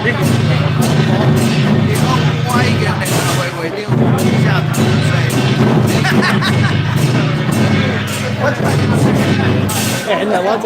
伊講我已經聯合會會長下堂所以，我一擺欸，那我知。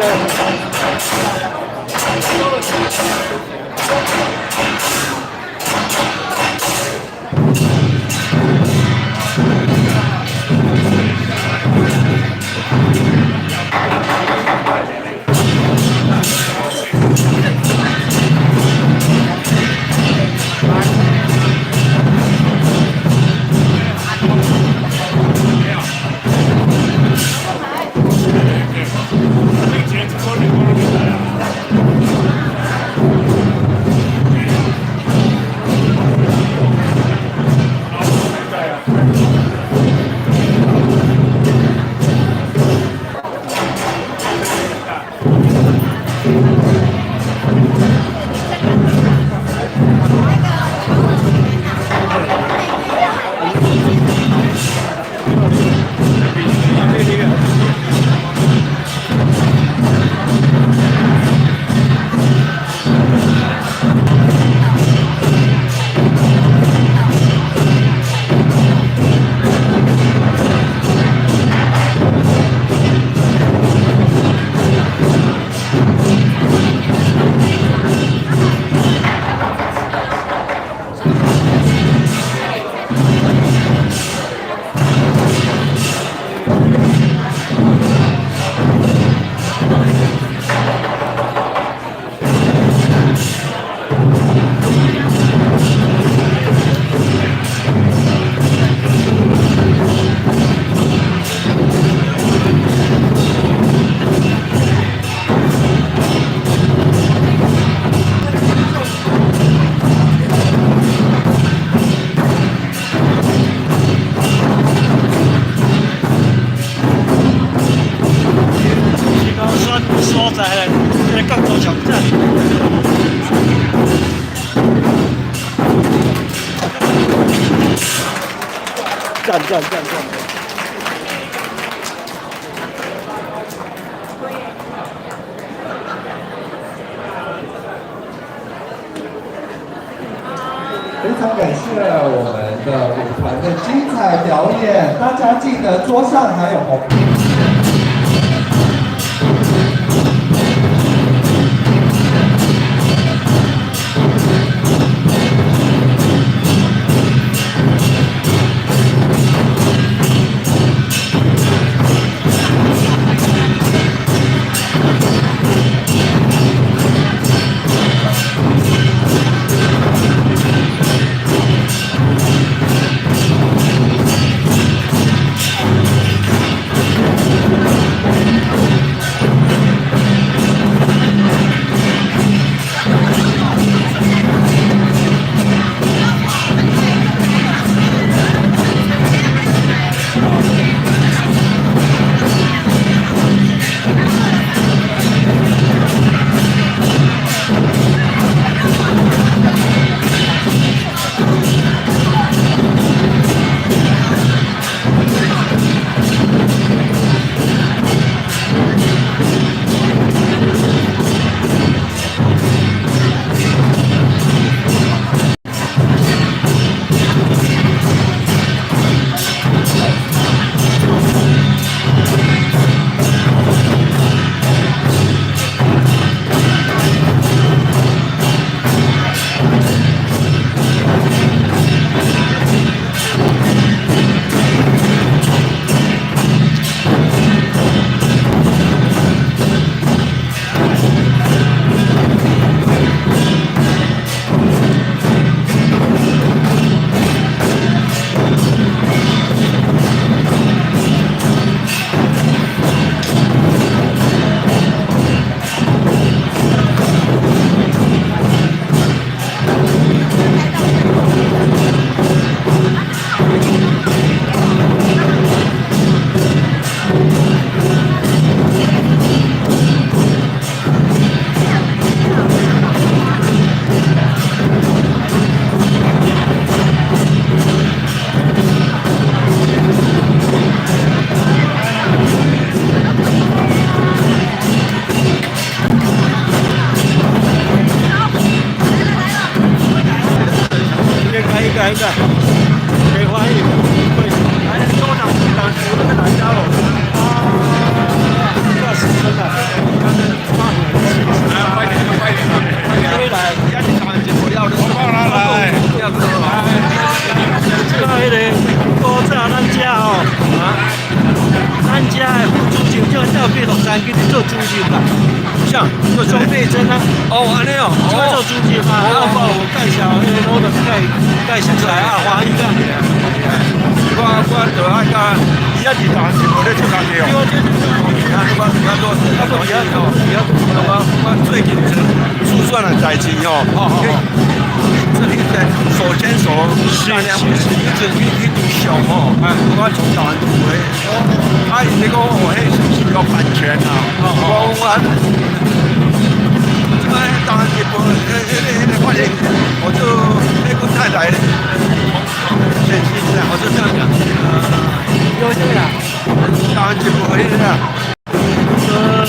是講選所在的這個角度上讚。讚讚讚讚！非常感謝我們的舞團的精彩表演，大家記得桌上還有紅。來的，幾歡喜。來，州長黨那個哪家咯？啊，這是真的，快點，快點，快點！來，來，這個彼個古早咱遮吼，啊，咱遮的副主任叫調去樂山去做主任啦。像做莊美珍啊。哦，按呢哦，做主任嘛，啊，我有介紹，彼個我就介介紹出來啊，歡喜啊。我就愛甲伊也是台灣節目咧出工課哦。對，這我我做啊，我比較比較我最近珠算的代誌吼，這裡在手牽手，大家一直去去上吼，我從台灣回，啊，伊咧講哦，彼是毋是有版權啊？我講我，這個台灣日報，彼個發言，我就彼個太太，是是是，我就這樣講。有啥物啦？台灣日報彼個啊。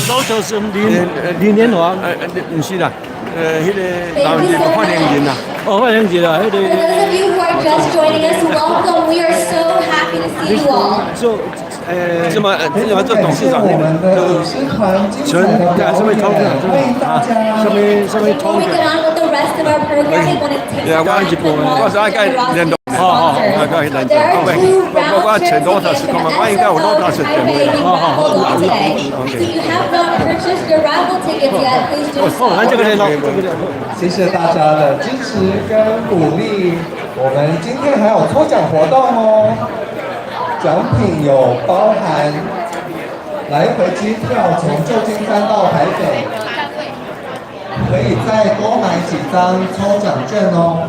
老就是林林連華，毋是啦，彼個台灣日報發言人啊。哦，發言人啊，彼個。 For those of you who are just joining us, welcome. We are so happy to see you all. 做這麼這麼做董事長我們的舞獅團精彩的表演，歡迎大家。什麼什麼 Before we get on with the rest of our program, we want to take some time to acknowledge the sponsors. There are two round trip tickets from SFO to Taipei being raffled off today. So if you have not purchased your raffle tickets yet, please do 哦，咱這 so. 個聯絡，這個聯絡。謝謝大家的支持跟鼓勵。我們今天還有抽獎活動哦，獎品有包含來回機票從舊金山到台北，可以再多買幾張抽獎券哦。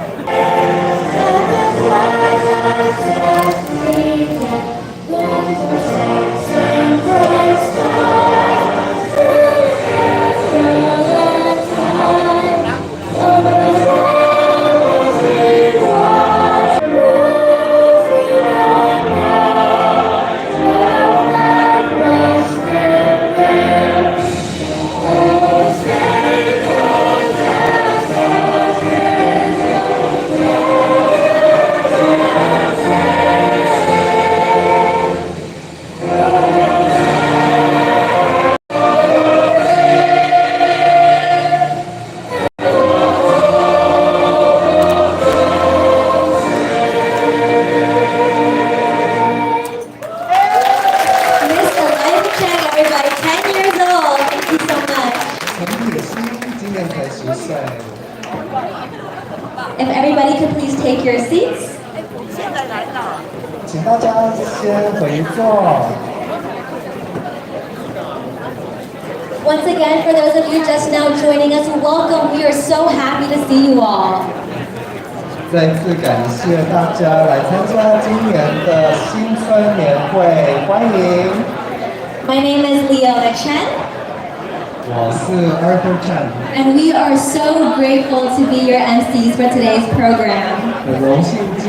Miss Eliza Chang, everybody, 10 years old. Thank you so much. 陳品心今年才10歲。 If everybody could please take your seats. 請大家先回座。 Once again, for those of you just now joining us, welcome. We are so happy to see you all. 再次感謝大家來參加今年的新春年會，歡迎。 My name is Leona Chen, 我是 Arthur Chen， and we are so grateful to be your MCs for today's program. 很榮幸今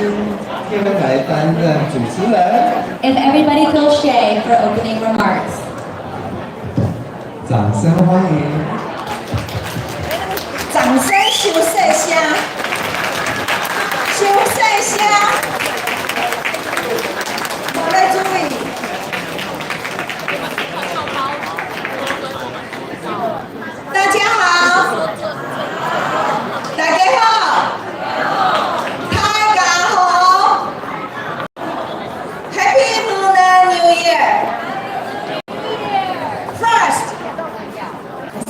天來擔任主持人。 If everybody 多謝 for opening remarks. 掌聲歡迎。掌聲傷細聲，傷細聲，無咧注意。大家好，大家好，大家好，Happy Lunar New Year! First，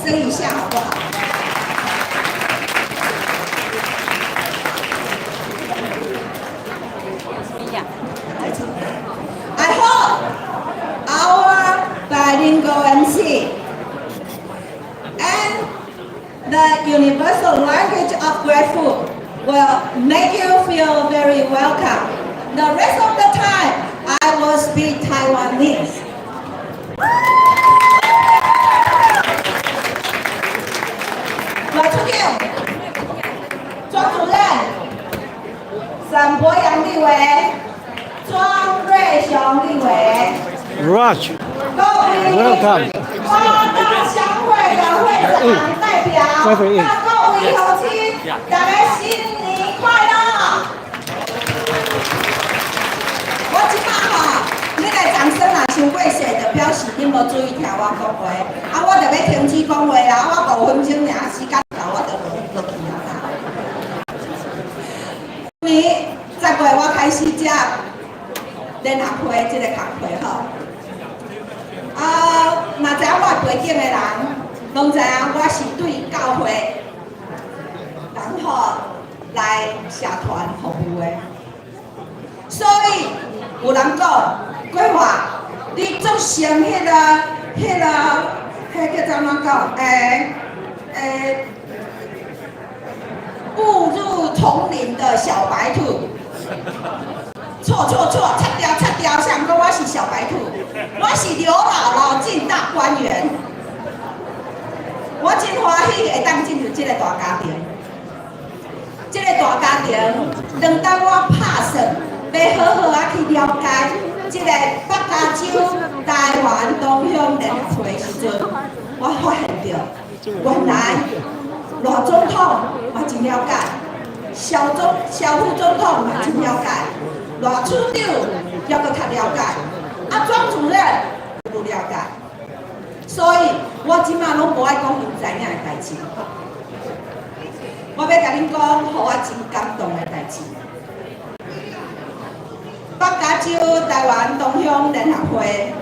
升一下好不好？I hope our bilingual MC and the universal language of grateful will make you feel very welcome. The rest of the time, I will speak Taiwanese. 馬主任、莊主任、沈博洋立委、莊瑞雄立委。 Raj，各位 Welcome. 花東鄉會的會長代表，再回應各位鄉親，大家新年快樂！掌聲若傷過細，就表示恁無注意聽我講話。啊，我就欲停止講話啦，我5分鐘爾，時間到我就落落去啊。今年10月我開始接聯合會這個工課吼。啊，若知影我背景的人，攏知影我是對教會，然後來社團服務的。所以有人講，桂華，你足像彼個叫怎樣講？誤入叢林的小白兔。錯錯錯，擦掉擦掉，誰講我是小白兔？我是劉姥姥進大觀園。我真歡喜會當進入這個大家庭。這個大家庭，當我拍算欲好好仔去了解這個北加州台灣同鄉聯合會時陣，我發現著原來賴總統嘛真了解，蕭副總統嘛真了解，賴處長猶閣較了解，啊莊主任閣了解，所以我這馬攏無愛講𪜶知影的代誌。我欲共恁講，予我真感動的代誌。北加州台灣同鄉聯合會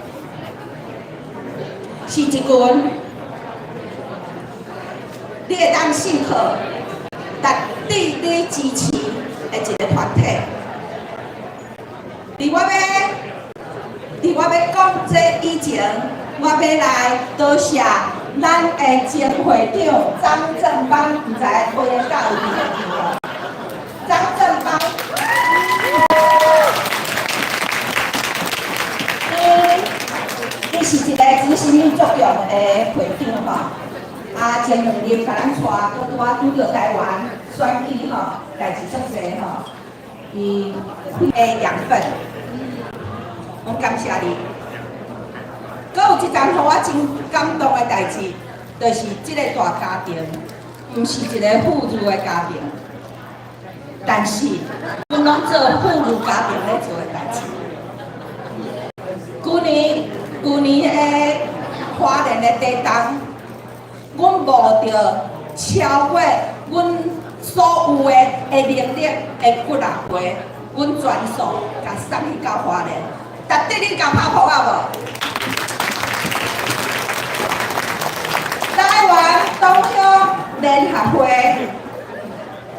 是一群你會當信靠、值得你支持的一個團體。佇我欲講這以前，我欲來多謝咱的前會長張正邦，毋知會到有佇咧無？張正邦，伊是一個執行力足強的會長吼。啊，前兩日共咱帶，閣拄仔拄著台灣選舉吼，代誌足濟吼，伊的養分，我感謝你。閣有一件予我真感動的代誌，就是這個大家庭，毋是一個富裕的家庭，但是阮攏做富裕家庭咧做的代誌。舊年的花蓮的地動，阮冒著超過阮所有的能力的幾若倍，阮全數共送去到花蓮。值得恁共拍噗仔無？台灣同鄉聯合會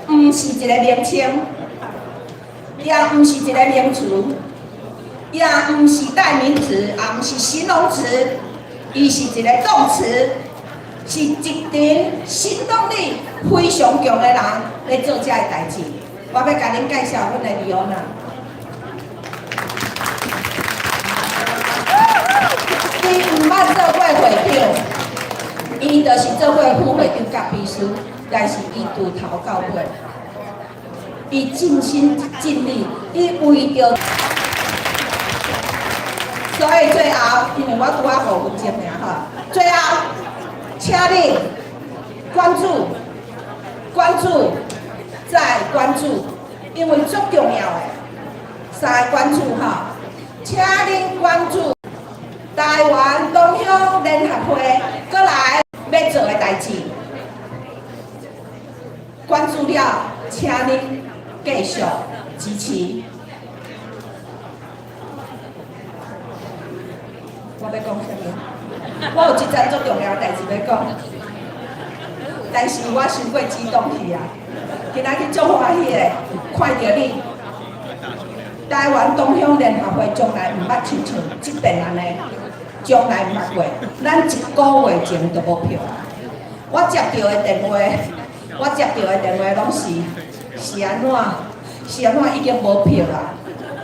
毋是一個名稱，也毋是一個名詞，也毋是代名詞，也毋是形容詞，伊是一個動詞，是一群行動力非常強的人咧做這个代誌。我欲共恁介紹阮的李歐娜。伊毋捌做過會長，伊就是做過副會長佮秘書，但是伊自頭到尾，伊盡心盡力，伊為著，所以最後，因為我拄仔5分鐘爾吼，最後，請你關注、關注、再關注，因為足重要的三个關注吼，請恁關注台灣同鄉聯合會閣來欲做的代誌。關注了，請恁繼續支持。我欲講啥物？我有一件足重要的代誌欲講，但是我傷過激動去啊！今仔日足歡喜的，看著你，台灣同鄉聯合會從來毋捌親像這遍按呢，從來毋捌過。咱一個月前就無票啊！我接著的電話攏是是按怎？是按怎已經無票啊？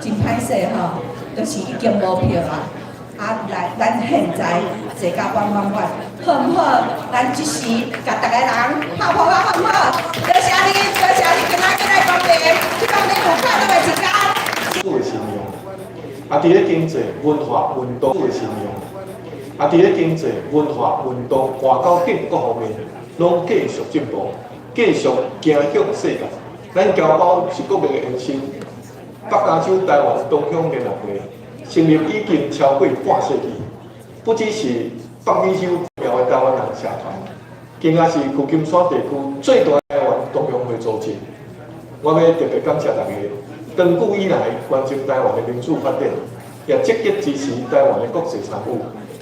真歹勢吼，就是已經無票啊！啊，來，咱現在坐甲滿滿滿，好毋好？咱這時共逐个人拍噗仔，好毋好？多謝你，多謝你今仔日來光臨，希望你有快樂的一天。的信用，啊，佇咧經濟、文化、運動的信用，啊，佇咧經濟、文化、運動、外交等各方面，攏繼續進步，繼續行向世界。咱僑胞是國民的延伸，北加州台灣同鄉聯合會。成立已經超過半世紀，不只是北美洲重要的台灣人社團，更加是舊金山地區最大的台灣同鄉會組織。我欲特別感謝大家，長久以來關心台灣的民主發展，也積極支持台灣的國際參與，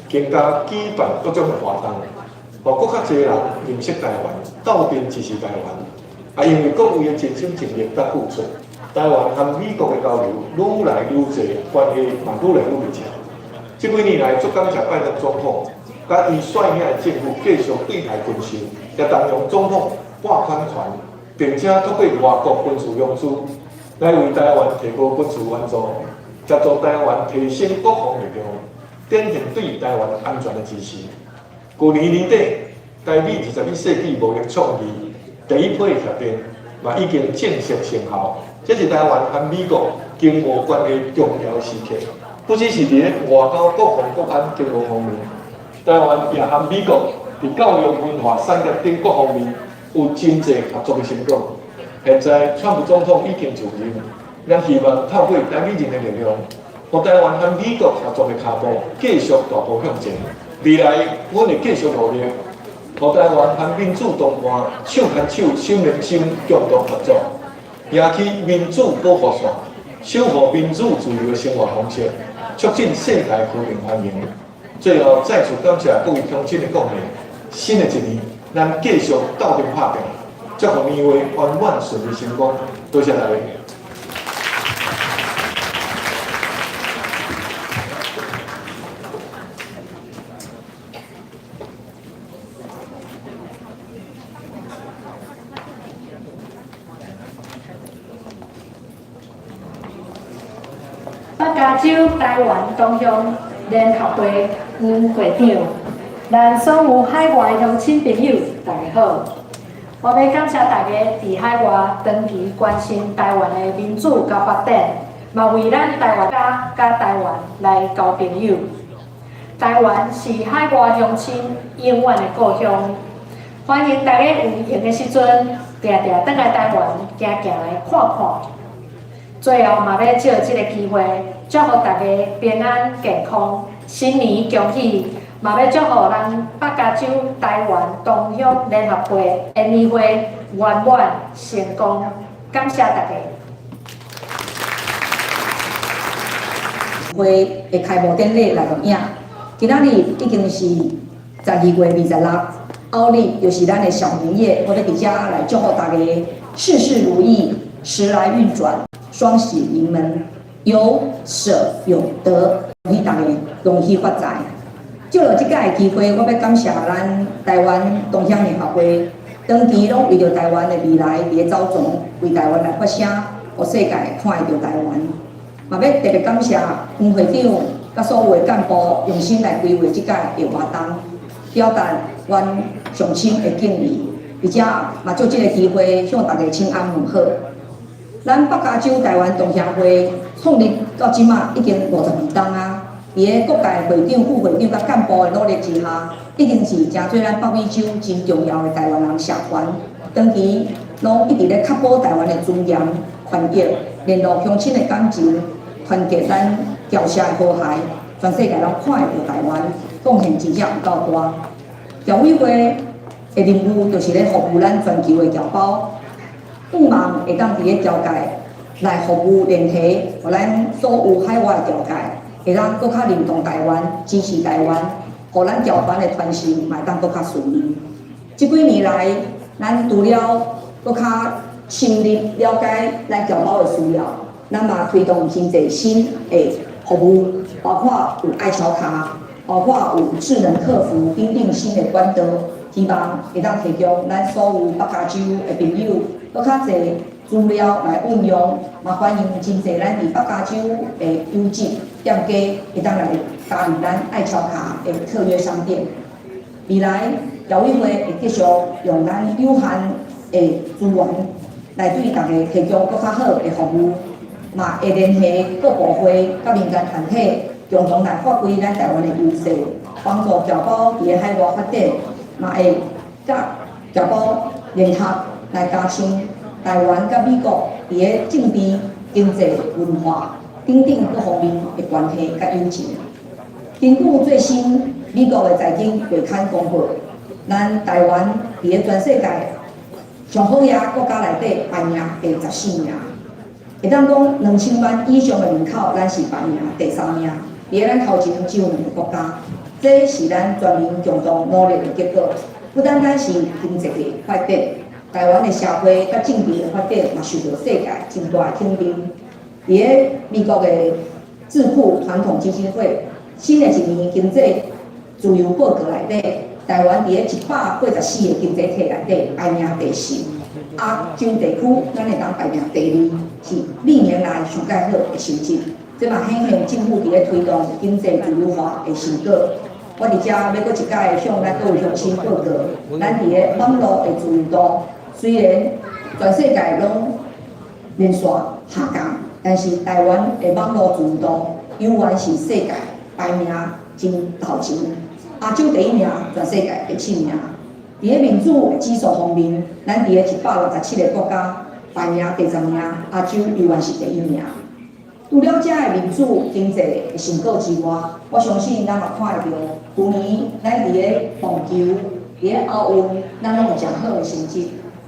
更加舉辦各種的活動，予閣較濟人認識台灣，鬥陣支持台灣。啊，因為各位的盡心盡力佮付出，台灣和美國的交流愈來愈濟，關係嘛愈來愈密切。這幾年來，足感謝拜登總統，佮伊率領的政府繼續對台軍售，也動用總統撥款權，並且透過外國軍事融資來為台灣提供軍事援助，協助台灣提升國防力量，展現對台灣安全的支持。舊年年底，台美21世紀貿易倡議第一批協定嘛已經正式生效，這是台灣和美國經貿關係重要時刻。不只是佇咧外交、國防、國安、經貿方面，台灣也和美國佇教育、文化、產業等各方面有真濟合作的成果。現在，川普總統已經就任，咱希望透過台美人的力量，予台灣和美國合作的跤步繼續大步向前。未來，阮會繼續努力，予台灣和民主同伴手牽手、心連心，共同合作，攑起民主保護傘，守護民主自由的生活方式，促進世界和平繁榮。最後，再次感謝各位鄉親的貢獻。新的一年，咱繼續鬥陣拍拚，祝福年會圓滿順利成功。多謝大家。北加州台灣同鄉聯合會黃會長，咱所有海外鄉親朋友，大家好！我欲感謝大家佇海外長期關心台灣的民主佮發展，嘛為咱台灣家佮台灣來交朋友。台灣是海外鄉親永遠的故鄉，歡迎大家有閒的時陣，定定轉來台灣行行來看看。最後嘛欲藉這個機會，祝福大家平安健康，新年恭喜！嘛欲祝福咱北加州台灣同鄉聯合會的年會圓滿成功，感謝大家。會的開幕典禮來錄影，今仔日已經是12月26，後日就是咱的小年夜，我欲佇遮來祝福大家事事如意，時來運轉，雙喜臨門，有捨有得，恭喜大家，恭喜發財。藉著這擺的機會，我欲感謝咱台灣同鄉聯合會，長期攏為著台灣的未來佇咧走總，為台灣來發聲，予世界看會著台灣。嘛欲特別感謝黃會長佮所有的幹部用心來規劃這擺的活動，表達阮上深的敬意。而且嘛藉這個機會向大家請安問好。咱北加州台灣同鄉會創立到這馬已經52冬啊。佇咧各界會長、副會長佮幹部的努力之下，已經是成做咱北美洲真重要的台灣人社團。長期攏一直咧確保台灣的尊嚴、權益，聯絡鄉親的感情，團結咱僑社的和諧，全世界攏看會著台灣，貢獻真正有夠大。僑委會的任務就是咧服務咱全球的僑胞，向望會當佇咧僑界來服務聯繫，予咱所有海外僑界會當閣較認同台灣，支持台灣，予咱僑團的傳承嘛會當閣較順利。這幾年來，咱除了閣較深入了解咱僑胞的需要，咱嘛推動真濟新的服務，包括有愛僑卡，包括有智能客服等等新的管道，希望會當提供咱所有北加州的朋友閣較濟資料來運用，嘛歡迎真濟咱佇北加州的優質店家會當來加入咱愛僑卡的特約商店。未來僑委會會繼續用咱有限的資源來對大家提供閣較好的服務，嘛會聯繫各部會佮民間團體，共同來發揮咱台灣的優勢，幫助僑胞佇咧海外發展，嘛會佮僑胞聯合來加深台灣佮美國佇咧政治、經濟、文化等等各方面的關係佮友情。根據最新美國的財經月刊公布，咱台灣佇咧全世界上好額國家內底排名第14名，會當講2000萬以上的人口，咱是排名第三名。佇咧咱頭前只有兩个國家，這是咱全民共同努力的結果。不單單是經濟的發展，台灣的社會佮政治的發展嘛，受到世界真大的肯定。佇咧美國的智庫傳統基金會新的一年經濟自由報告內底，台灣佇咧184個經濟體內底排名第10，亞洲地區咱會當排名第二，是歷年來上蓋好的成績。這嘛顯現政府佇咧推動經濟自由化的成果。我佇遮欲閣一擺向咱各位鄉親報告，咱佇咧網路的自由度雖然全世界攏連續下降，但是台灣的網路自由度猶原是世界排名真頭前，亞洲第一名，全世界第七名。佇咧民主的指數方面，咱佇咧167個國家排名第10名，亞洲猶原是第一名。除了遮个民主經濟的成果之外，我相信咱嘛看會著，舊年咱佇咧棒球、佇咧奧運，咱攏有誠好的成績。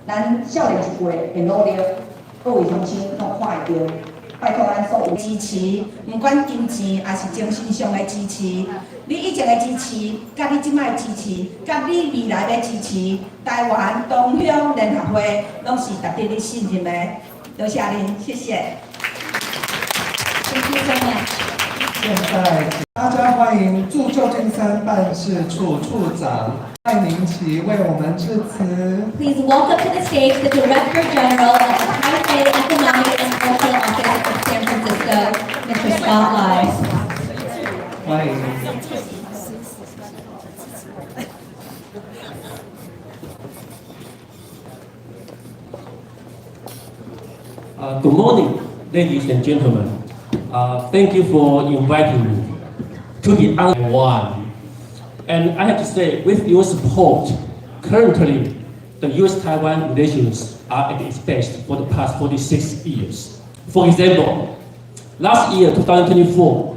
咱少年一輩的努力，各位鄉親攏看會著。拜託咱所有支持，毋管金錢抑是精神上的支持，你以前的支持，佮你這擺的支持，佮你未來的支持，台灣同鄉聯合會攏是值得你信任的。多謝恁，謝謝。 Thank you so much. 現在大家歡迎駐舊金山辦事處處長賴寧琪為我們致辭。 Please welcome to the stage the Director General of the Taipei Economic and Cultural Office of San Francisco, Mr. Scott Lai. 歡迎。 Good morning, ladies and gentlemen. Thank you for inviting me to be on one. And I have to say, with your support, currently the U.S.-Taiwan relations are at its best for the past 46 years. For example, last year, 2024,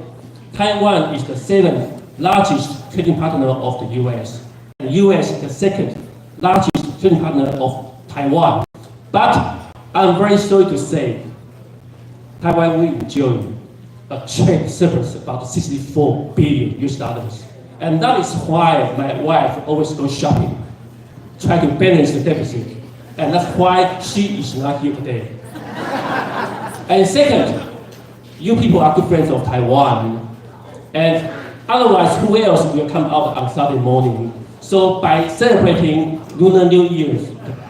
Taiwan is the seventh largest trading partner of the U.S. The U.S. is the second largest trading partner of Taiwan. But I'm very sorry to say, Taiwan will enjoy a trade surplus about 64 billion US dollars. And that is why my wife always goes shopping, try to balance the deficit. And that's why she is not here today. And second, you people are good friends of Taiwan. And otherwise, who else will come out on Saturday morning? So by celebrating Lunar New Year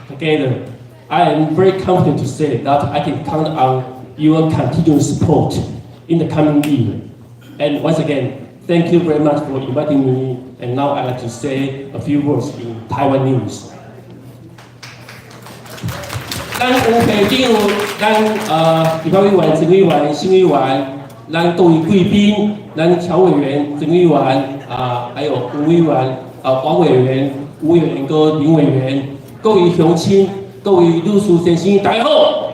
together, I am very confident to say that I can count on your continued support in the coming year. And once again, thank you very much for inviting me. And now I'd like to say a few words in Taiwanese. 咱吳會長，咱立法委員、陳委員、新委員，咱各位貴賓，咱喬委員、曾委員啊，還有吳委員、王委員、吳委員跟林委員，各位鄉親、各位女士先生，大家好。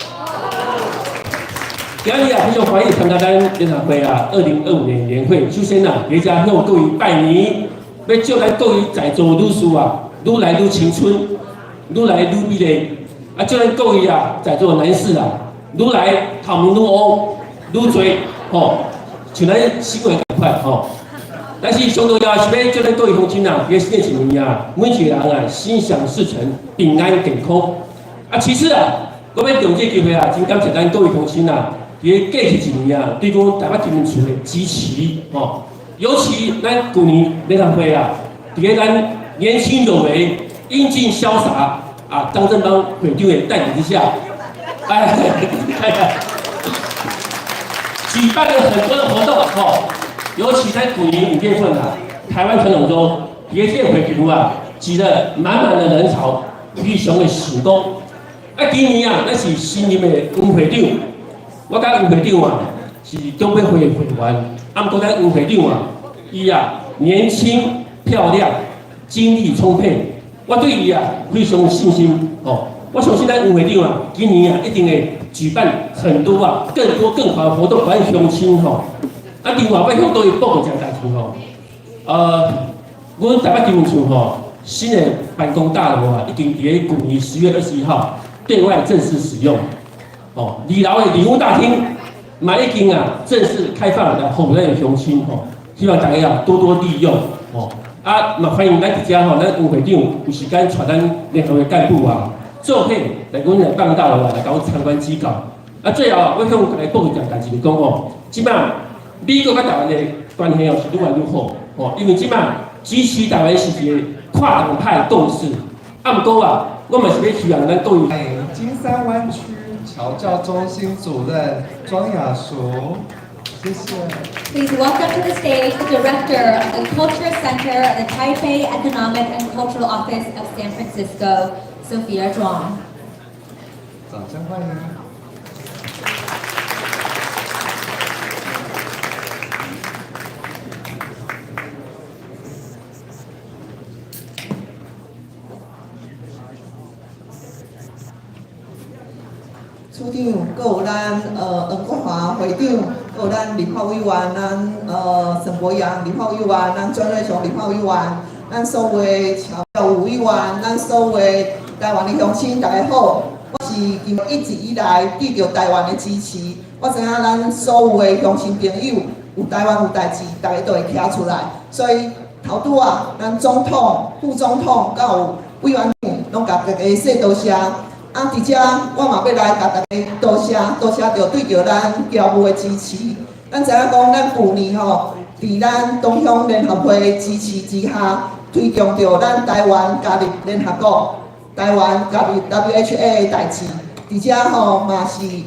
今日啊，非常歡喜參加咱聯合會啊，2025年年會。首先啊，佇遮向各位拜年，欲祝咱各位在座女士啊，愈來愈青春，愈來愈美麗。啊，祝咱各位啊，在座的男士啊，愈來頭毛愈烏，愈濟吼，像咱新會仝款吼。但是上重要是欲祝咱各位鄉親啊，佇新的一年啊，每一個人啊，心想事成，平安健康。啊，其次啊，我欲用這個機會啊，真感謝咱各位鄉親啊，佇過去一年啊，對阮台北移民處的支持吼，尤其咱舊年聯合會啊，佇咧咱年輕有為、英俊瀟灑啊張振邦會長的帶領之下，哎，舉辦了很多的活動吼，尤其在舊年5月份啊，台灣傳統週，佇咧這個會場啊，擠了滿滿的人潮，非常的成功。啊，今年啊，咱是新任的黃會長。我佮黃會長啊是長輩會會員，啊，毋過咱黃會長啊，伊啊年輕漂亮，精力充沛，我對伊啊非常有信心哦。我相信咱黃會長啊，今年啊一定會举辦很多啊，更多更好的活動，歡迎鄉親吼。啊，另外我向各位報告一件代誌吼，阮台北金融處吼，新的辦公大樓啊，已經佇咧舊年10月21號對外正式使用。哦，二樓的禮物大廳嘛已經啊正式開放來予咱的鄉親吼，希望大家啊多多利用哦。啊，嘛歡迎咱佇遮吼，咱吳會長有時間帶咱聯合會幹部啊，做伙來阮的辦公大樓啊來共阮參觀指教。啊，最後我向大家報告一件代誌，就講吼，這擺美國佮台灣的關係哦是愈來愈好，吼，因為這擺支持台灣是一個跨黨派共識。啊，毋過啊，我嘛是欲希望咱各位。歡迎金三灣區僑教中心主任莊雅淑，謝謝。 Please welcome to the stage the director of the Culture Center of the Taipei Economic and Cultural Office of San Francisco, Sophia Zhuang. 掌聲歡迎。處長，閣有咱黃國華會長，閣有咱立法委員，咱沈伯洋立法委員，咱莊瑞雄立法委員，咱所有的僑務委員，咱所有的台灣的鄉親，大家好。我是一直以來得著台灣的支持，我知影咱所有的鄉親朋友有台灣有代誌，大家都會徛出來。所以頭拄仔，咱總統、副總統，佮有委員長，攏共大家說多謝。啊，佇遮我嘛欲來共大家多謝，多謝著對著咱僑務的支持。咱知影講，咱舊年吼，佇咱東鄉聯合會支持之下，推動著咱台灣加入聯合國、台灣加入 WHA 的代誌。佇遮吼嘛是予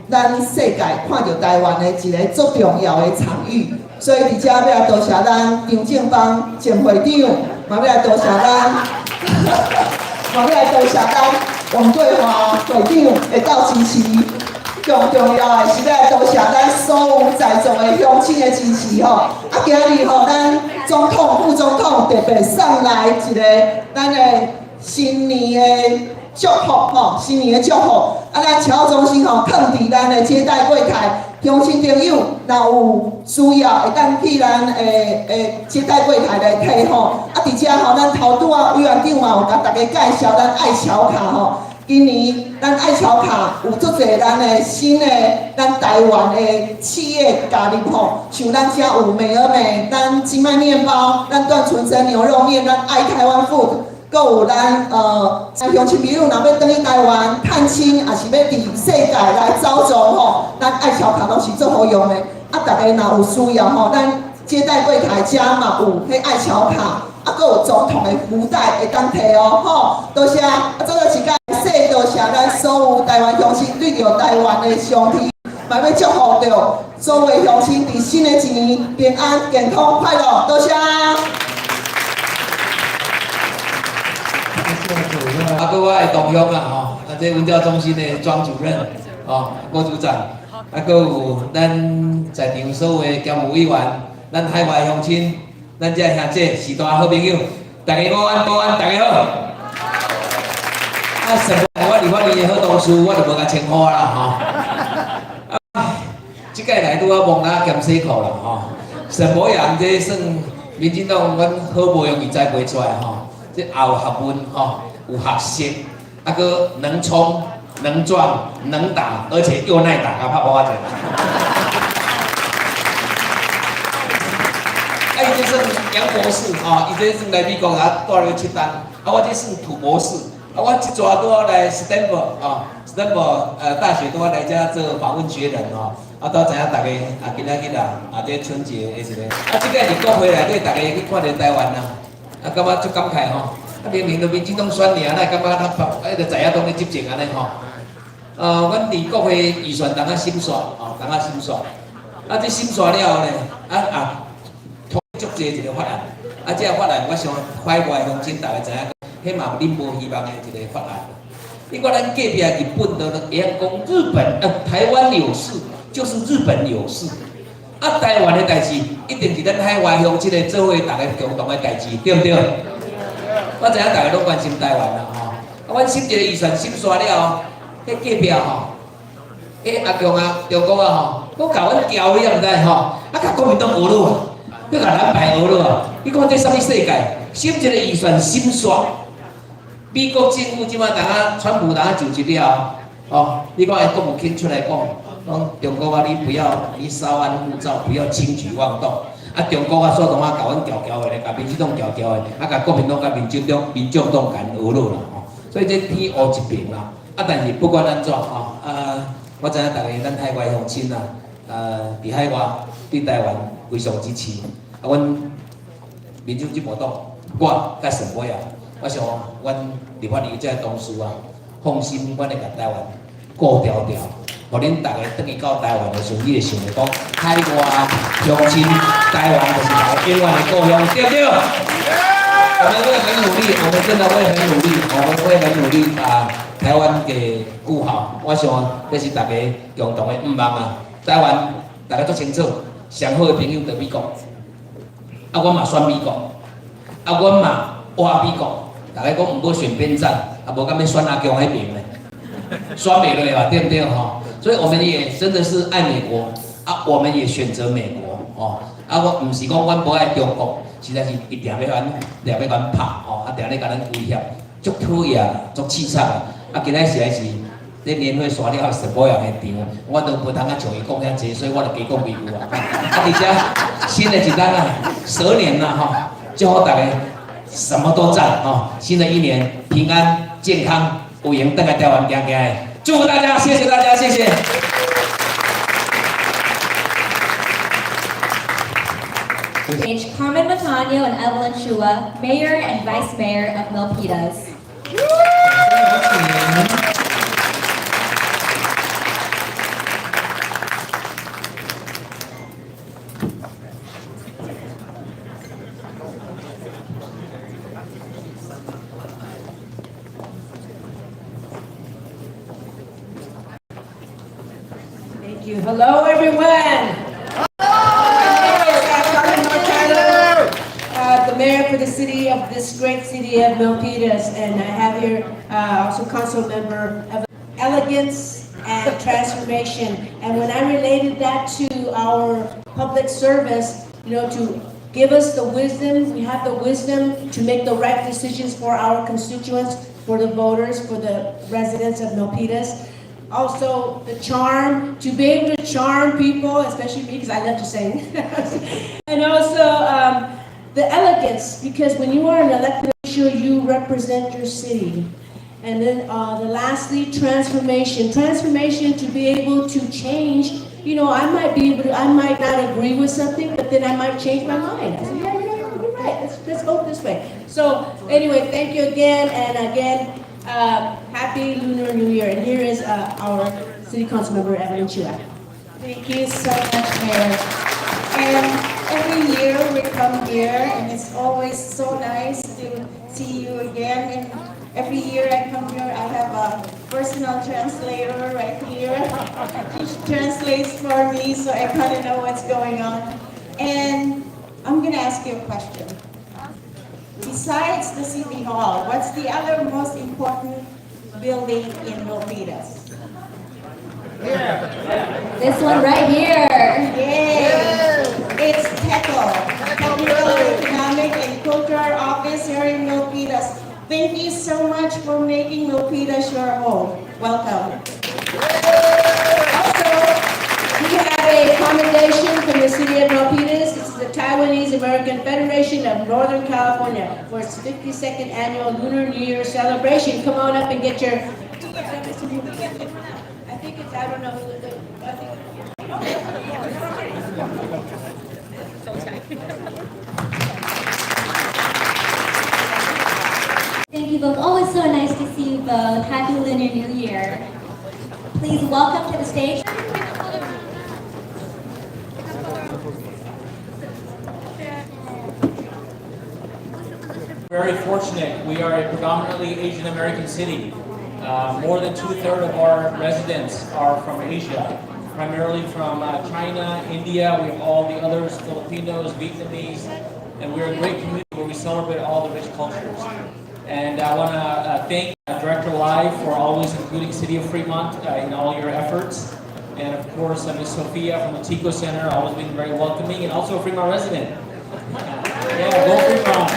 咱世界看著台灣的一個足重要的場域。所以佇遮欲來多謝咱張正邦前會長，嘛欲來多謝咱，嘛欲來多謝咱王國華會長會到支持。上重要的是欲多謝咱所有在座的鄉親的支持吼。啊，今日吼，咱總統、副總統特別送來一個咱的新年的祝福吼，新年的祝福。啊，咱僑教中心吼，囥佇咱的接待櫃檯，鄉親朋友若有需要，會當去咱的接待櫃檯來提吼。啊，佇遮吼，咱頭拄仔委員長嘛有共大家介紹咱愛僑卡吼。今年咱愛僑卡有足濟咱的新的咱台灣的企業加入吼，像咱遮有美而美，咱金麥麵包，咱段純真牛肉麵，咱愛台灣 food，閣有咱鄉親朋友若欲轉去台灣探親，抑是欲佇世界來走走吼，咱愛僑卡攏是足好用的。啊，大家若有需要吼，咱接待櫃檯遮嘛有彼愛僑卡，啊，閣有總統的福袋會當提哦，吼，多謝。啊，做陣時間。多謝咱所有台灣鄉親對著台灣的相挺，嘛欲祝福著所有鄉親佇新的一年平安、健康、快樂。多謝。啊，閣我的同鄉啊，吼，啊，這文教中心的莊主任，哦，郭組長，啊，閣有咱在場所有的僑務委員，咱海外鄉親，咱這兄弟序大好朋友，大家午安，午安，大家好。啊，上我立法院的好同事，我就無共稱呼啦，吼。啊，這屆來拄仔摸蜊仔兼洗褲啦，吼。沈伯洋這算民進黨，阮好無容易栽培出來，吼。這也有學問，吼，有學識，啊，閣能衝、能撞、能打，而且又耐打，共拍破仔。啊，伊這算楊博士，吼，伊這算來美國啊，蹛了七冬，啊，我這算土博士。啊，我這逝拄仔來斯坦福哦，斯坦福大學拄仔來遮做訪問學人哦，啊，都知影大家啊，今仔日啊，啊，這春節的一個，啊，這擺佇國會內底，大家去看著台灣啊，啊，感覺足感慨吼，啊，明明都民進黨選贏，哪會感覺咱彼個在野黨咧執政按呢吼？阮佇國會預算當仔審煞，哦，當仔審煞，啊，這審煞了後呢，啊啊，通足濟一個法案，啊，這個法案我想海外鄉親大家知影。彼嘛有恁無希望的一個法案。你看咱隔壁日本都會曉講日本，台灣有事就是日本有事。啊，台灣的代誌一定是咱海外鄉親的做伙逐家共同的代誌，對毋對？我知影逐家攏關心台灣啦吼。啊，阮審一個預算審煞了後，彼隔壁吼，欸，阿共啊，中國啊吼，閣共阮撬，你也毋知吼，啊，共國民黨呵咾啊，閣共藍白呵咾啊，你看這啥物世界？審一個預算審煞，美國政府這擺當啊，川普當啊就職了後，哦，你看伊國務卿出來講，講中國啊，你不要你稍安勿躁，不要輕舉妄動。啊，中國啊，煞當啊，共阮撬撬的咧，共民進黨撬撬的，啊，共國民黨佮民眾黨共呵咾啦吼。所以這天烏一片啦。啊，但是不管按怎吼，啊，我知影逐家咱海外鄉親啊，佇海外對台灣非常支持。啊，阮民主進步黨，我佮上尾啊，我想阮立法院這个同事啊，放心，阮會共台灣顧牢牢，予恁逐家轉去到台灣的時陣，你會想著講海外鄉親，台灣就是大家永遠的故鄉，對不對？我們會很努力，我們真的會很努力，我們會很努力把台灣給顧好。我想這是大家共同的願望啊！台灣大家足清楚，上好的朋友佇美國，啊，阮嘛選美國，啊，阮嘛活美國。大家講毋好選邊站，啊，無敢欲選阿共彼爿咧，選袂落嘛，對毋對吼？所以我們也真的是愛美國，啊，我們也選擇美國，哦，啊，我毋是講阮無愛中國，實在是伊定欲按定欲共阮拍，吼，啊，定咧共咱威脅，足討厭，足淒慘啊！啊，今仔實在是這年會煞了十五樣的場，我都無通啊像伊講遐濟，所以我就加講幾句啊。啊，而且新的一冬啊，蛇年啦吼，祝福大家什麼都讚吼，新的一年平安健康，有閒轉來台灣行行的，祝福大家，謝謝大家，謝謝。 Carmen Montaño and Evelyn Chua, Mayor and Vice Mayor of Milpitas. Thank you. Hello, everyone. Hello. Carmen the mayor for the city of this great city of Milpitas, and I have here also council member of elegance and transformation. And when I related that to our public service, to give us the wisdom, we have the wisdom to make the right decisions for our constituents, for the voters, for the residents of Milpitas. Also, the charm, to be able to charm people, especially me, because I love to sing. And also the elegance, because when you are an elected official, you represent your city. And then the lastly, transformation. Transformation to be able to change. I might be able to, I might not agree with something, but then I might change my mind. I said, yeah, you're right. Let's vote this way. So anyway, thank you again, and again, happy Lunar New Year. And here is our City Council Member Evelyn Chua. Thank you so much, Mayor. And every year we come here, and it's always so nice to see you again. And every year I come here, I have a personal translator right here. She translates for me, so I kind of know what's going on. And I'm going to ask you a question. Besides the City Hall, what's the other most important building in Milpitas? This one right here. Yay! It's TECO, Technical Economic and Cultural Office here in Milpitas. Thank you so much for making Milpitas your home. Welcome. Also, we have a commendation from the city of Milpitas. This is the Taiwanese American Federation of Northern California for its 52nd annual Lunar New Year celebration. Come on up and get your. I think it's, I don't know who the, I think. Thank you both. Always so nice to see you both. Happy Lunar New Year. Please welcome to the stage. Very fortunate. We are a predominantly Asian American city. More than 2/3 of our residents are from Asia, primarily from China, India. We have all the others, Filipinos, Vietnamese, and we're a great community where we celebrate all the rich cultures. And I want to thank Director Lai for always including City of Fremont in all your efforts. And of course, Ms. Sophia from the Tico Center, always been very welcoming, and also a Fremont resident. Yeah, go Fremont.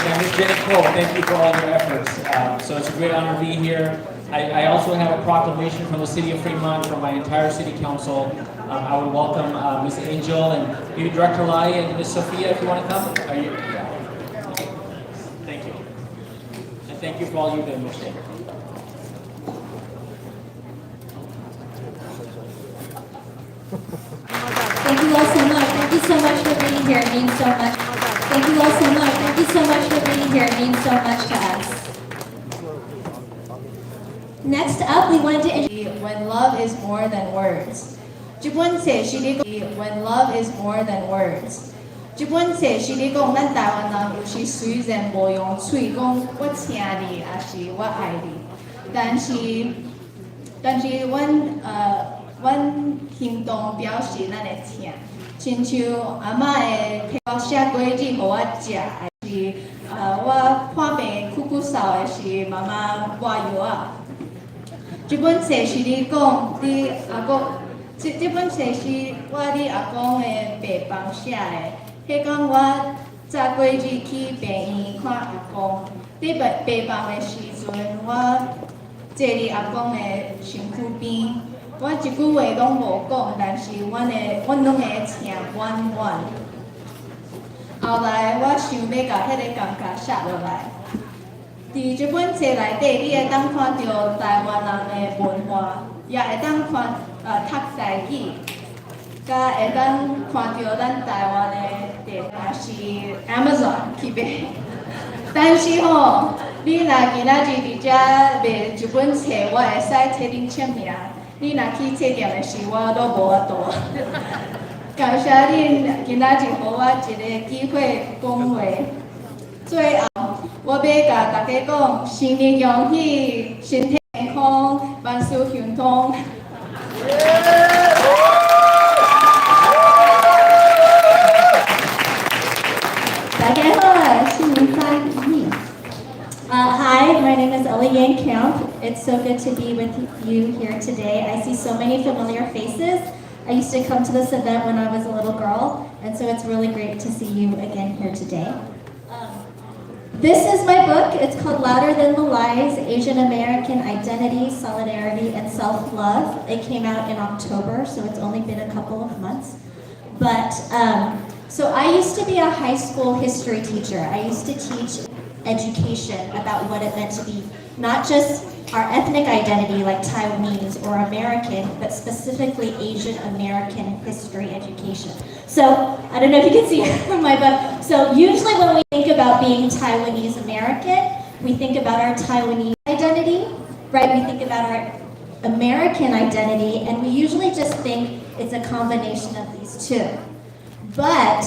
And Ms. Jenny Cole, thank you for all your efforts. So it's a great honor to be here. I also have a proclamation from the city of Fremont, from my entire city council. I would welcome Ms. Angel and maybe Director Lai and Ms. Sophia if you want to come. Are you? Yeah. Okay. Thank you. And thank you for all you've done, Ms. Shea. Thank you all so much. Thank you so much for being here. It means so much. Thank you all so much. Thank you so much for being here. It means so much to us. Next up, we wanted to introduce When Love is More Than Words。這本冊是咧講 When Love is More Than Words。這本冊是咧講咱台灣人有時雖然無用喙講我疼你，抑是我愛你，但是阮行動表示咱的疼，親像阿嬤會替我寫果子予我食，還是我破病咳咳嗽的時，媽媽抹藥仔。這本冊是咧講你阿公，這本冊是我佇阿公的病房寫的。彼工我早幾日去病院看阿公，佇病房的時陣，我坐佇阿公的身軀邊，我一句話攏無講，但是阮兩个疼滿滿。後來我想欲共彼个感覺寫落來。佇這本冊內底，你會當看著台灣人的文化，也會當看讀台語，佮會當看著咱台灣的地，也是 Amazon 去買。但是吼，你若今仔日佇遮賣一本冊，我會使替恁簽名。你若去冊店的時，我攏無法度。感謝恁今仔日予我一个機會講話。最後，我欲共大家講，新年恭喜，身體健康，萬事亨通。大家好，新年快樂。Hi, my name is Ellie Yang Camp. It's so good to be with you here today. I see so many familiar faces. I used to come to this event when I was a little girl, and so it's really great to see you again here today. This is my book. It's called Louder Than the Lies: Asian American Identity, Solidarity, and Self-Love. It came out in October, so it's only been a couple of months. But so I used to be a high school history teacher. I used to teach education about what it meant to be not just our ethnic identity like Taiwanese or American, but specifically Asian American history education. So I don't know if you can see my book. So usually when we think about being Taiwanese American, we think about our Taiwanese identity, right? We think about our American identity, and we usually just think it's a combination of these two. But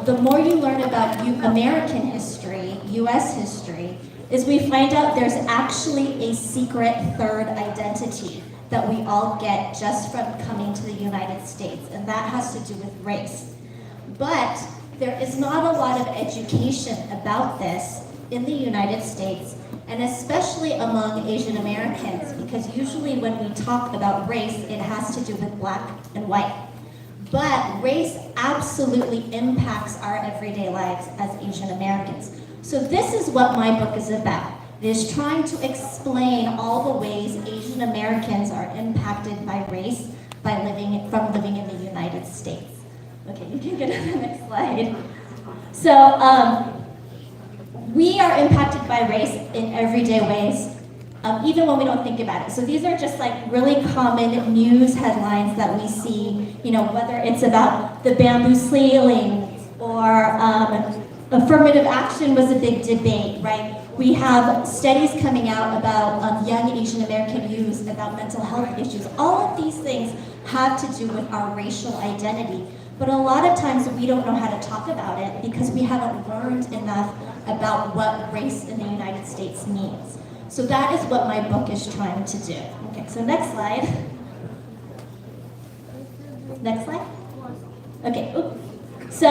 the more you learn about American history, US history, is we find out there's actually a secret third identity that we all get just from coming to the United States, and that has to do with race. But there is not a lot of education about this in the United States, and especially among Asian Americans, because usually when we talk about race, it has to do with black and white. But race absolutely impacts our everyday lives as Asian Americans. So this is what my book is about. It is trying to explain all the ways Asian Americans are impacted by race from living in the United States. Okay, you can go to the next slide. So we are impacted by race in everyday ways, even when we don't think about it. So these are just like really common news headlines that we see, whether it's about the bamboo ceiling or affirmative action was a big debate, right? We have studies coming out about young Asian American youth, about mental health issues. All of these things have to do with our racial identity. But a lot of times we don't know how to talk about it because we haven't learned enough about what race in the United States means. So that is what my book is trying to do. Okay, so next slide. Next slide. Okay, oops. So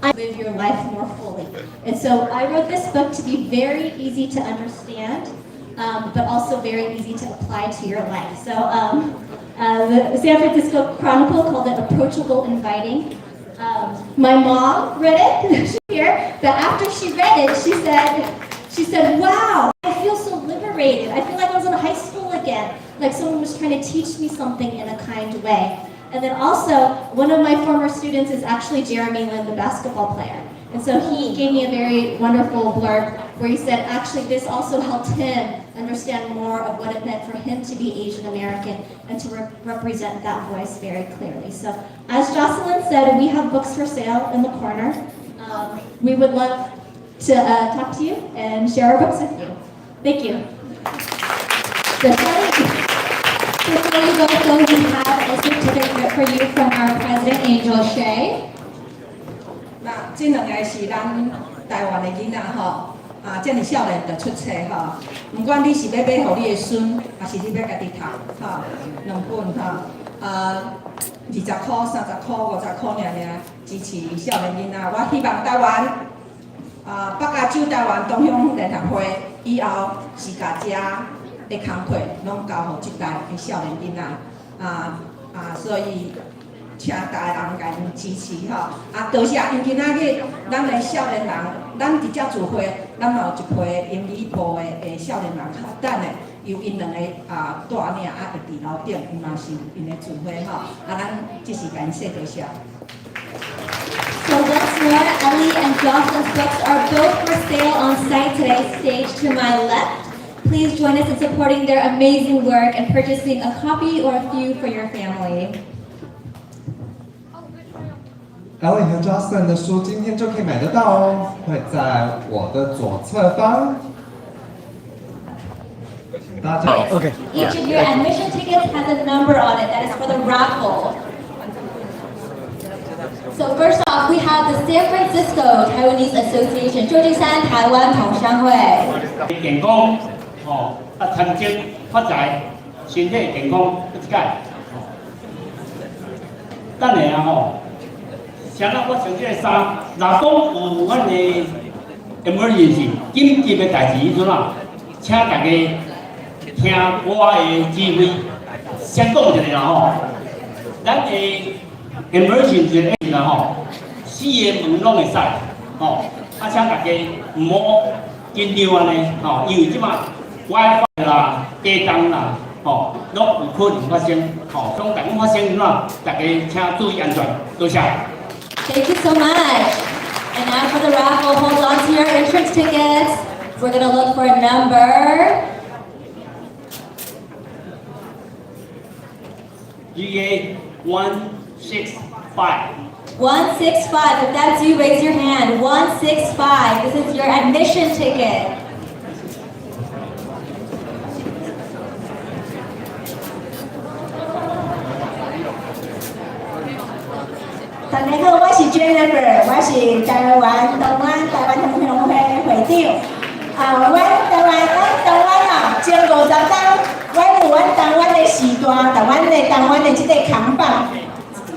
I live your life more fully. And so I wrote this book to be very easy to understand, but also very easy to apply to your life. So The San Francisco Chronicle called it approachable, inviting. My mom read it here, but after she read it, she said, "Wow, I feel so liberated. I feel like I was in high school again, like someone was trying to teach me something in a kind way." And then also, one of my former students is actually Jeremy Lin, the basketball player. And so he gave me a very wonderful blurb where he said, actually, this also helped him understand more of what it meant for him to be Asian American and to represent that voice very clearly. So, as Jocelyn said, we have books for sale in the corner. We would love to talk to you and share our books with you. Thank you. Before you go, though, we have a certificate for you from our president, Angel Shea. 那這兩个是咱台灣的囡仔吼，啊，遮爾少年就出冊吼。毋管你是欲買予你的孫，抑是你欲家己讀，吼，兩本吼，啊，20箍、30箍、50箍爾爾，支持少年囡仔。我希望台灣，啊，北加州台灣同鄉聯合會以後是共遮的工課攏交予這代的少年囡仔，啊啊，所以請大家人共𪜶支持吼，啊，多謝，因今仔日咱的少年人，咱佇遮聚會，咱嘛有一批英語部的少年人，等下由𪜶兩个啊帶領啊，會佇樓頂，伊嘛是𪜶的聚會吼，啊，咱這是感謝多謝。 So once more, Ellie and Jocelyn's books are both for sale on site today, stage to my left. Please join us in supporting their amazing work and purchasing a copy or a few for your family. Ellie 和 Jocelyn 的書今天就可以買得到哦，會在我的左側方。大家 OK。 Each of your admission tickets has a number on it. That is for the raffle. So first off, we have the San Francisco Taiwanese Association, 舊金山台灣同鄉會。健康，吼，啊，趁錢發財，身體健康，一解。等下啊吼，啥人我穿這个衫，若講有阮的 emergency 緊急的代誌彼陣啊，請大家聽我的指揮，先講一下啦吼，咱的 emergency 啦吼，四个門攏會使，吼，啊，請大家毋好緊張按呢，吼，因為這馬 WiFi 啦、地動啦，吼，攏有可能發生，吼，當逐發生怎，大家請注意安全，多謝。 Thank you so much. And now for the raffle, hold on to your entrance tickets. We're gonna look for a number. GA 165. 165. If that's you, raise your hand. 165. This is your admission ticket. 大家好，我是 Jennifer，我是台灣東灣台灣同鄉會會長。啊，阮台灣，咱台灣啊，前50冬，阮有阮台灣的時代，台灣的台灣的這个扛棒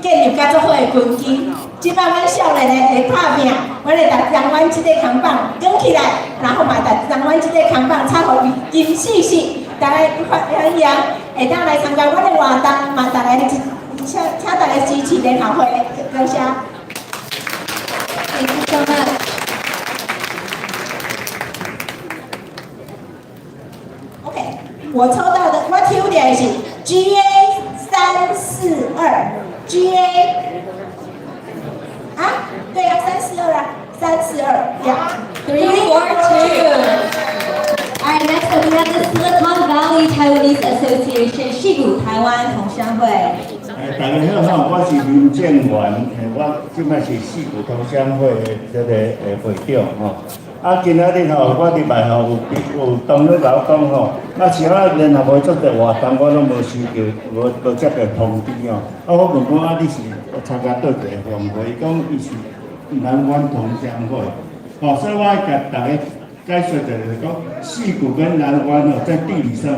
建立甲足好的根基。這擺阮少年的會拍拚，阮會共台灣這个扛棒扛起來，然後嘛共台灣這个扛棒插予金絲絲，大家歡迎會當來參加阮的活動，嘛大家請請大家支持聯合會，多謝。 Thank you so much. OK，我抽到的，我抽到的是 GA 342，GA 啊，對啊，三四二啊，三四二，呀。 342. All right, next up we have the Silicon Valley Taiwanese Association, 矽谷台灣同鄉會。大家好，我是林正元，我這擺是矽谷同鄉會的這个會長吼。啊，今仔日吼，我入來吼有同學共我講吼，啊是啊，聯合會做濟活動，我攏無收到，無接到通知吼。啊，我問講啊，你是參加佗一个協會？伊講伊是南灣同鄉會。吼，所以我愛共大家解說一下，就是講矽谷跟南灣吼，在地理上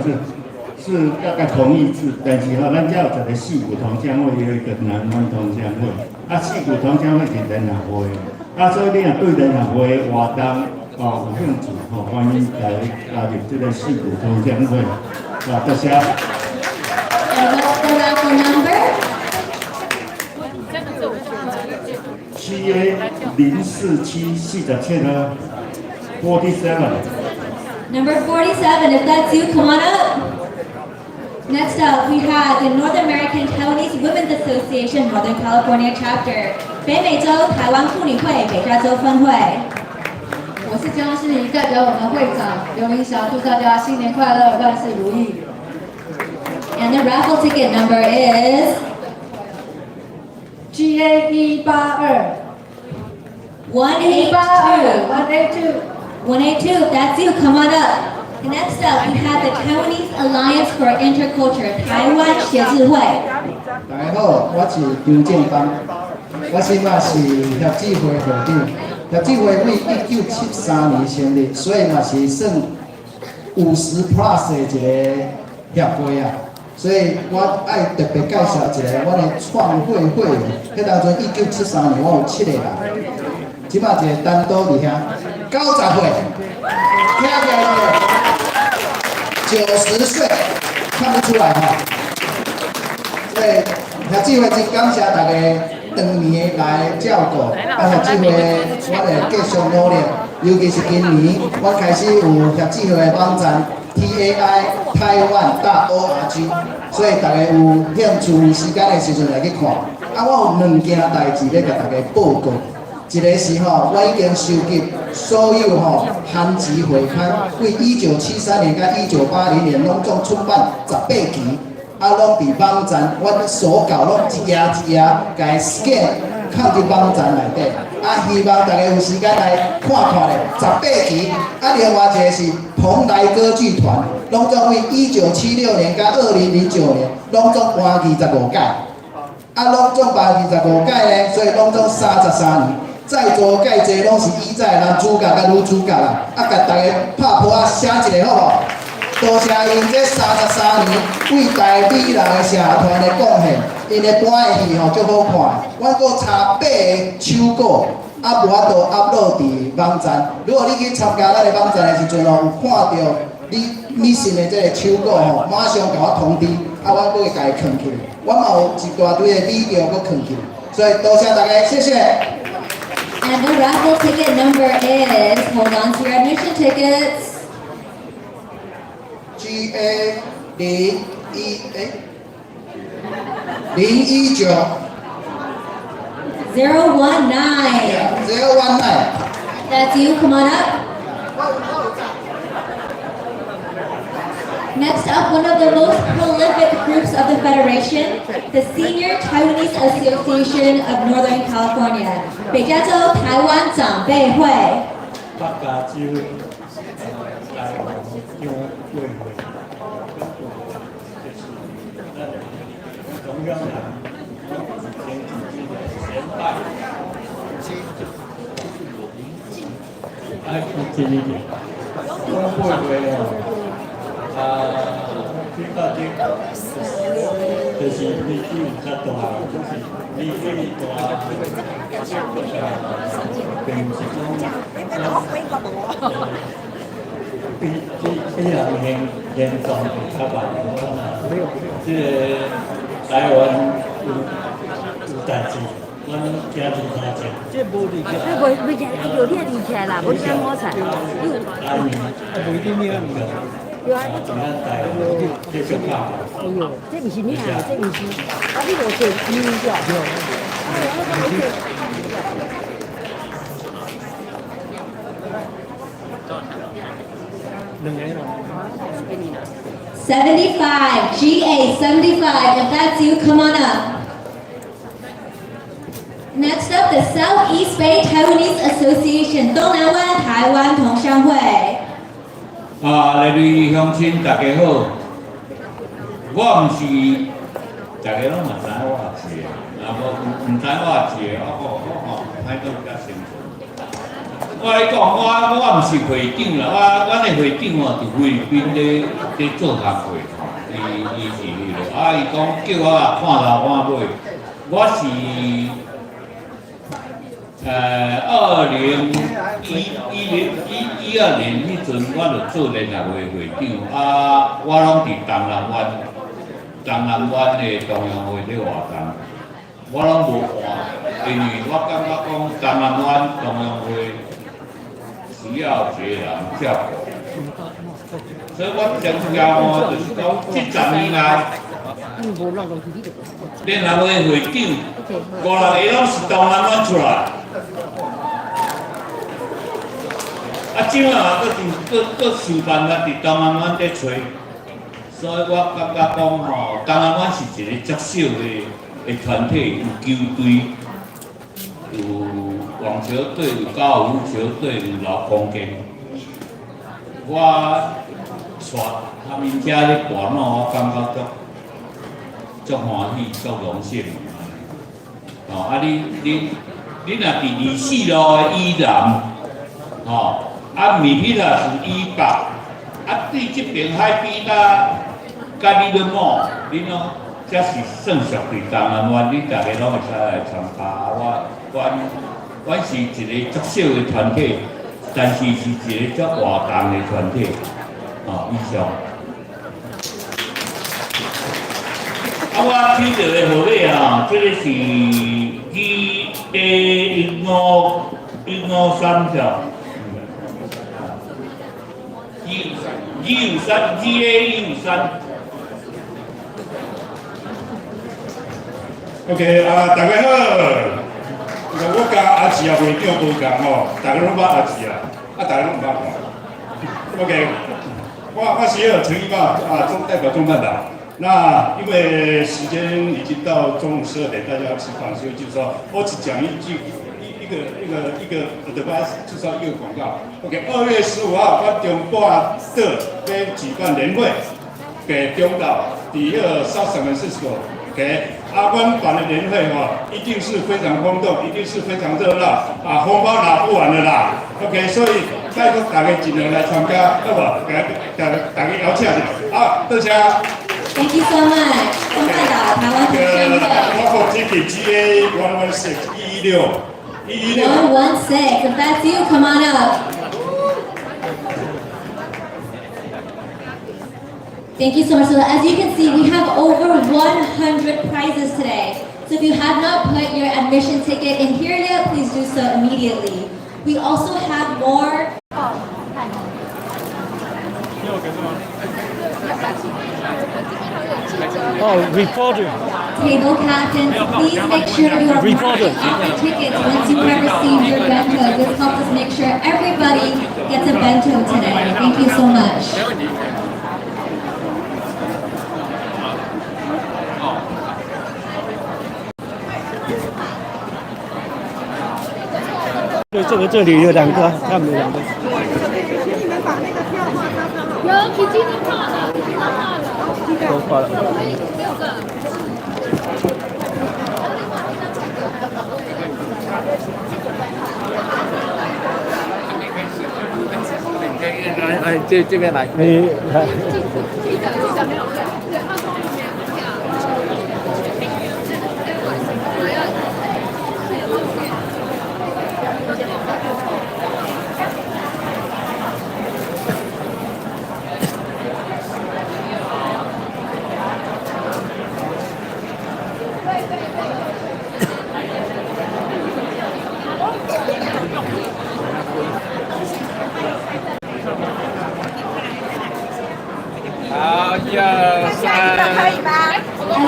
是大概同義字，但是吼，咱遮有一个矽谷同鄉會，也有一個南灣同鄉會。啊，矽谷同鄉會是聯合會，啊，所以你若對聯合會的活動哦有興趣吼，歡迎來加入這个矽谷同鄉會。啊，多謝。And what's the raffle number? CA 047，47號，47。 Number 47, if that's you, come on up. Next up, we have the North American Taiwanese Women's Association Northern California Chapter, 北美洲台灣婦女會北加州分會。我是江心怡，代表我們會長劉云霞，祝大家新年快樂，萬事如意。 And the raffle ticket number is GA 182。 182. 182. 182, if that's you, come on up. And next up, we have the Taiwanese Alliance for Interculture, 台灣協進會。大家好，我是張正邦，我現在是協進會會長。協進會為1973年成立，所以嘛是算50 plus 的一個協會啊。所以我愛特別介紹一個阮的創會會員，彼當陣1973年我有七個人，這擺一個單刀佇遐，90歲，聽起來90歲，看不出來哈。所以協進會真感謝大家長年來照顧，啊協進會我會繼續努力，尤其是今年我開始有協進會的網站 TAI 台灣.ORG，所以大家有興趣有時間的時陣來去看。啊，我有兩件代誌欲共大家報告，一個是吼，我已經收集所有吼韓籍會刊，對1973年佮1980年攏總出版18期。啊，攏佇網站，阮手稿攏一頁一頁共 scan，放佇網站內底。啊，希望大家有時間來看看咧，18期。啊，另外一個是蓬萊歌劇團，攏總對1976年佮2009年，攏總搬25屆。啊，攏總搬25屆呢，所以攏總33年。在座介濟攏是以早的男主角佮女主角啦。啊，共大家拍噗仔聲一下好無？多謝𪜶這33年對台美人的社團的貢獻，𪜶的搬的戲吼足好看。阮閣差八個手稿，啊無法度 upload 佇網站。如果你去參加咱的網站的時陣吼，有看著你 missing 的這個手稿吼，馬上共我通知，啊，阮閣會共伊囥起來。我嘛有一大堆的 video 閣囥起來，所以多謝大家，謝謝。 And the raffle ticket number is, hold on to your admission tickets. GA 01欸019。 019. 019。 That's you, come on up. Next up, one of the most prolific groups of the Federation, the Senior Taiwanese Association of Northern California, 北加州台灣長輩會。北加州台灣長輩會，就是咱中央人前幾個先輩，愛近一點，長輩會哦，啊，比較這就是年紀較大，就是年紀大，並毋是講比人年年長會較慢，這個台灣有代誌，阮今日頭前。這無離起，無袂起來，哎呦，你也離起來啦，無你按我菜。阿姨，無一定你對啊，咱台繼續拍。哎呦，這毋是你啊，這毋是，啊你無做醫對。哎，我講無做。兩個人。 75, GA 75. If that's you, come on up. Next up, the Southeast Bay Taiwanese Association, 東南灣台灣同鄉會。啊，各位鄉親，大家好。我毋是，大家攏嘛知影我是的，啊無毋知我是的，我吼歹講較清楚。我來講，我毋是會長啦，阮的會長吼佇菲律賓咧做工課，伊是彼個，啊伊講叫我看頭看尾，我是2010、11、12年彼陣，我就做聯合會會長，啊，我攏佇東南灣，东南湾的同乡会咧活动，我拢无换，因为我感觉讲东南湾同乡会需要一个人照顾，所以我强调吼，就是讲这10年来，联合会会长五六个拢是东南湾出来。啊，这马阁伫阁阁想办法伫东南湾咧揣，所以我感觉讲吼，东南湾是一个足少的团体，有球队，有网球队，有高尔夫球队，有老空间。我带他们遮咧跋脑，我感觉足足欢喜，足荣幸。吼，啊你若伫24路的以南，吼。啊，米皮啦是以北，啊，对這邊海邊啦，佮你咧某，恁攏才是算屬對東南灣，恁逐个攏會使來參加。阮是一個足小的團體，但是是一個足活動的團體。哦，以上。啊，我抽著的號碼啊，這個是 GA 15153條。253 GA 153。 OK 啊，大家好。我佮阿姊啊会长无仝吼，大家攏捌阿姊啊，啊大家攏毋捌我。OK，我是迄个陈义茂啊，中代表中办党。那因為時間已經到中午12點，大家要吃飯，所以就是說我只講一句。一個 advice，就是說一個廣告。OK，2月15號，我中半島要舉辦年會，給中島第二 South San Francisco。OK，啊，阮辦的年會吼，一定是非常轟動，一定是非常熱鬧，啊，紅包拿不完的啦。OK，所以拜託大家盡量來參加，好無？大家邀請者，啊，多謝。 Thank you so much。中半島台灣同鄉會。我號這個 GA 116 116。 116. If that's you, come on up. Thank you so much. So as you can see, we have over 100 prizes today. So if you have not put your admission ticket in here yet, please do so immediately. We also have more. Oh, reporter. Table captains, please make sure you are Reporter. marking off the tickets once you have received your bento. This helps us make sure everybody gets a bento today. Thank you so much. 對，這個這裡有兩個，他們兩個。你們把那個票畫上好。有，已經都畫了，已經都畫了。都畫了。六個。哎，這邊來。你來。記得記得沒有？對，他說沒有票。好，一二三。可以嗎？